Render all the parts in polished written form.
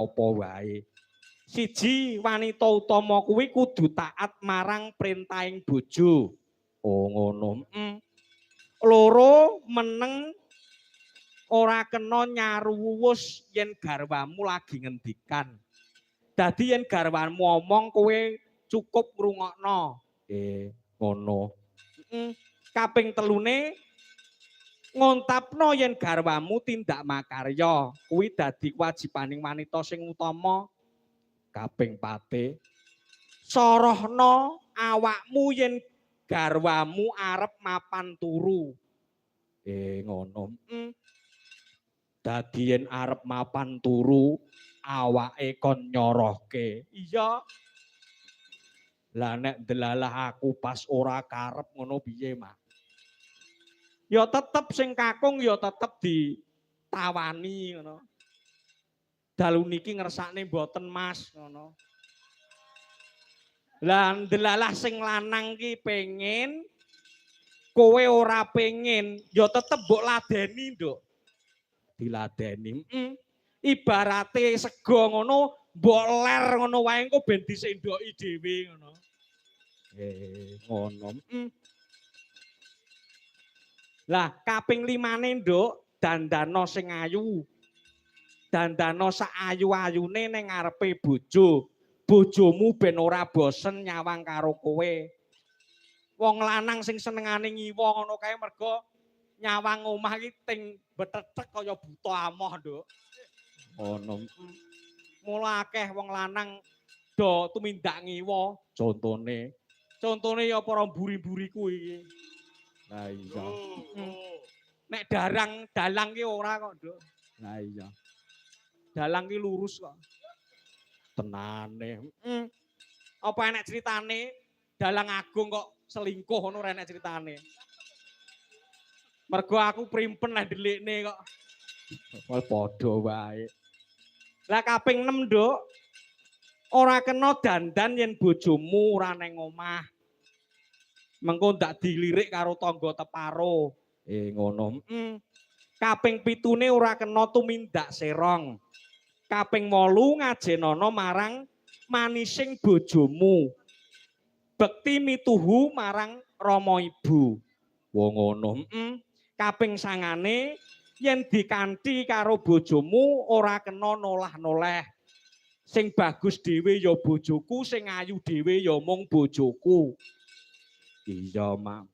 Apa wae. Siji, wanita utama kuwi kudu taat marang perintahing bojo. Oh ngono. Loro, meneng ora kena nyaruwus yen garwamu lagi ngendikan. Dadi yen garwamu omong kowe cukup ngrungokno. Ngono. Kaping telune ngontapno yen garwamu tindak makarya, kuwi dadi kewajibaning wanita sing utama. Kaping pate sorohno awakmu yen garwamu arep mapan turu. Ngono. Dadi yen arep mapan turu awake kon nyorohke. Iya. Lah nek delalah aku pas ora karep ngono piye, Mas? Ya tetep sing kakung ya tetep ditawani ngono. Dalu niki ngersakne mboten, Mas, ngono. Lah ndelalah sing lanang ki pengen kowe ora pengen, ya tetep mbok ladeni, Nduk. Diladeni. Ibarate sego ngono, mbok ler ngono wae engko ben disendoki dhewe ngono. Ngono. Lah kaping limane, Nduk, dandano sing ayu. Dandano sak ayu-ayune ning ngarepe bojo. Bojomu ben ora bosen nyawang karo kowe. Wong lanang sing senengane ngiwa ngono kae mergo nyawang omah iki ting betetek kaya buta amoh, Nduk. Ngono. Mula akeh wong lanang do tumindak ngiwa, contone. Contone ya para mburi-mburiku iki. Lah iya. Nek darang dalang ki ora kok, Nduk. Lah iya. Dalang ki lurus kok. Tenane. Apa enek critane dalang agung kok selingkuh ngono ora enek critane. Mergo aku primpen lah ndelikne kok. Wah padha wae. Lah kaping 6, Nduk. Ora kena dandan yen bojomu ora neng omah. Mengko ndak dilirik karo tangga teparo. Ngono. Kaping pitune ora kena tumindak serong. Kaping 8 ngajenono marang manising bojomu. Bekti mituhu marang rama ibu. Wong ngono. Kaping sangane yen dikanthi karo bojomu ora kena nolah-noleh. Sing bagus dhewe ya bojoku, sing ayu dhewe ya mung bojoku. Iya, Mak.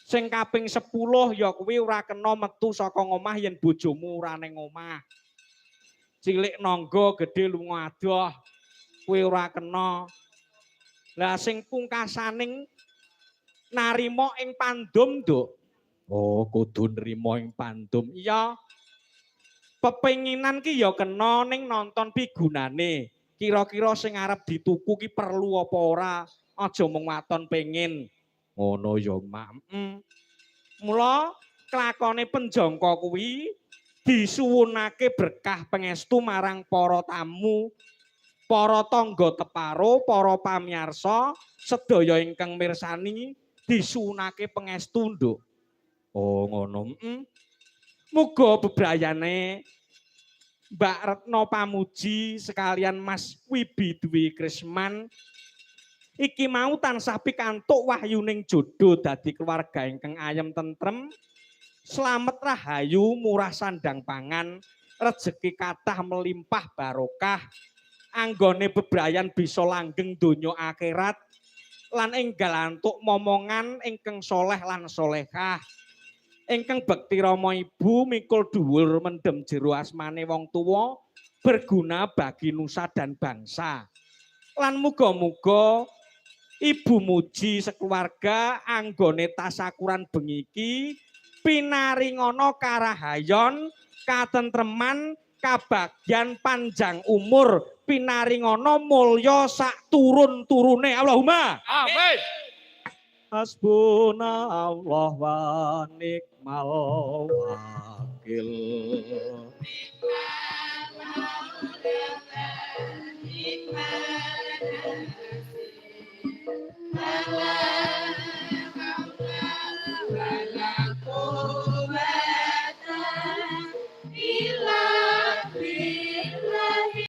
Sing kaping 10 ya kuwi ora kena metu saka ngomah yen bojomu ora ning omah. Cilik nangga, gedhe lunga adoh. Kuwi ora kena. Lah sing pungkasaning narima ing pandum, Nduk. Oh, kudu nrima ing pandum. Iya. Pepenginan ki ya kena ning nonton pigunane. Kira-kira sing arep dituku ki perlu apa ora? Aja mung waton pengin. Ngono ya, Mak. Mula klakone penjangka kuwi disuwunake berkah pangestu marang para tamu, para tangga teparo, para pamiyarsa, sedaya ingkang mirsani disuwunake pangestu, Nduk. Oh, ngono. Muga bebrayane Mbak Retno Pamuji sekalian Mas Wibi Dwi Krisman iki mau tansah pikantuk wahyuning jodoh dadi keluarga ingkang ayem tentrem, slamet rahayu, murah sandang pangan, rejeki kathah melimpah barokah, anggone bebrayan bisa langgeng donya akhirat, lan enggal antuk momongan ingkang soleh lan solehah. Ingkang bekti rama ibu mikul dhuwur mendem jero asmane wong tuwa, berguna bagi nusa dan bangsa. Lan muga-muga Ibu Muji sekeluarga anggone tasakuran bengi iki pinaringana karahayon, katentreman, kabagyan panjang umur, pinaringana mulya sak turun-turune. Allahumma amin. Hasbunallah wa ni'mal wakil.